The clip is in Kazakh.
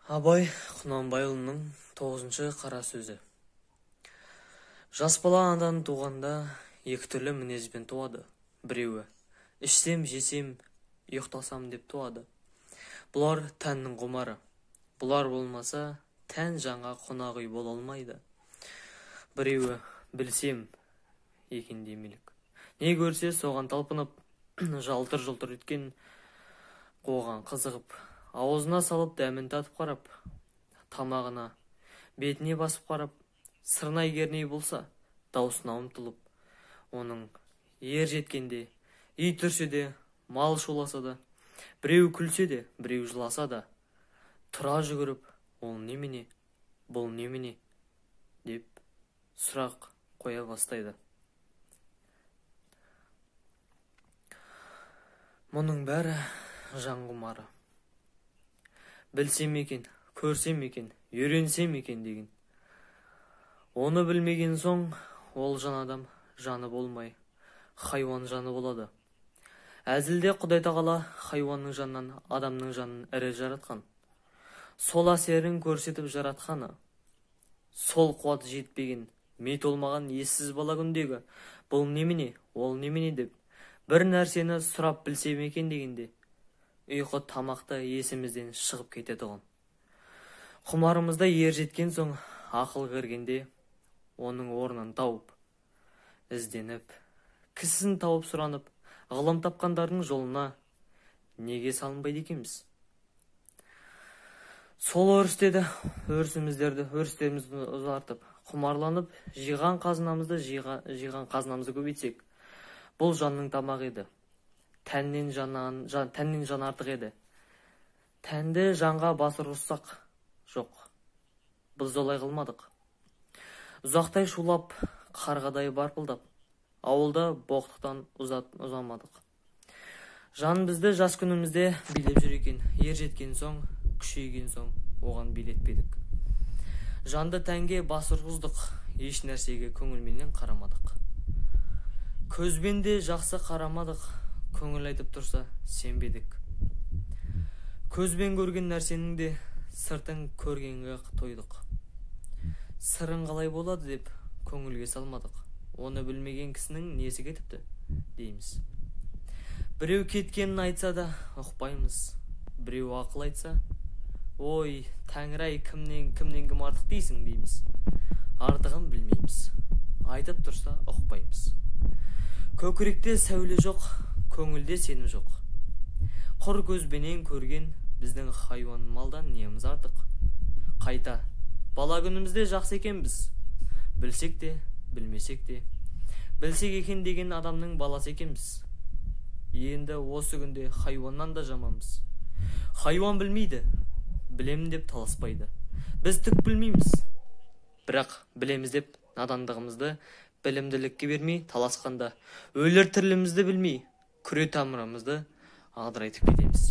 Абай Құнанбайұлының 9-шы қара сөзі. Жас бала анадан туғанда екі түрлі мінезбен туады. Біреуі ішсем, жесем, ұйықтасам деп туады. Бұлар тәннің құмары. Бұлар болмаса, тән жанға қонақ үй бола алмайды. Біреуі білсем екен демелік. Не көрсе соған талпынып, жалтыр-жұлтыр еткен қоған қызығып, аузына салып дәмін татып қарап, тамағына, бетіне басып қарап, сырнай-керней болса, даусына ұмтылып, оның ер жеткенде, ит үрсе де, мал шуласа да, біреу күлсе де, біреу жыласа да, тұра жүгіріп, ол немене, бұл немене деп сұрақ қоя бастайды. Мұның бәрі жан құмары. Білсем екен, көрсем екен, үйренсем екен деген. Оны білмеген соң, ол жан адам жаны болмай, хайуан жаны болады. Әзілде Құдай тағала хайуанның жанынан адамның жанын ірі жаратқан. Сол әсерін көрсетіп жаратқаны. Сол қуат жетпеген, ми толмаған ессіз бала күндегі бұл немене, ол немене деп бір нәрсені сұрап білсем екен дегенде, ұйқы тамақта есімізден шығып кететұғын. Құмарымызда ер жеткен соң ақыл кіргенде оның орнын тауып, ізденіп, кісісін тауып сұранып, ғылым тапқандардың жолына неге салынбайды екенбіз? Сол өрістерді, өрістерімізді ұзартып, құмарланып, жиған қазынамызды жиған қазынамызды көбейтсек, бұл жанның тамағы еді. Тәннен жан артық еді. Тәнді жанға бас ұрғызсақ, жоқ, біз олай қылмадық. Ұзақтай шулап, қарғадай барпылдап, ауылда боқтықтан ұзамадық. Жан бізді жас күнімізде билеп жүр екен, ер жеткен соң, күшейген соң оған билетпедік. Жанды тәнге бас ұрғыздық, еш нәрсеге көңілменен қарамадық. Көзбен де жақсы қарамадық, көңіл айтып тұрса сенбедік. Көзбен көрген нәрсенің де сыртын көргенге тойдық. Сырын қалай болады деп көңілге салмадық. Оны білмеген кісінің несі кетіпті дейміз. Біреу кеткенін айтса да ұқпаймыз. Біреу ақыл айтса, ой, тәңір-ай, кімнен кім артық дейсің дейміз. Артығын білмейміз. Айтып тұрса ұқпаймыз. Көкіректе сәуле жоқ, көңілде сенім жоқ. Құр көзбенен көрген біздің хайуан малдан неміз артық. Қайта, бала күнімізде жақсы екенбіз. Білсек те, білмесек те, білсек екен деген адамның баласы екенбіз. Енді осы күнде хайуаннан да жаманбыз. Хайуан білмейді, білемін деп таласпайды. Біз түк білмейміз. Бірақ білеміз деп надандығымызды білімділікке бермей таласқанда, өлер тірілімізді білмей, күре тамырымызды адырайтып кетеміз.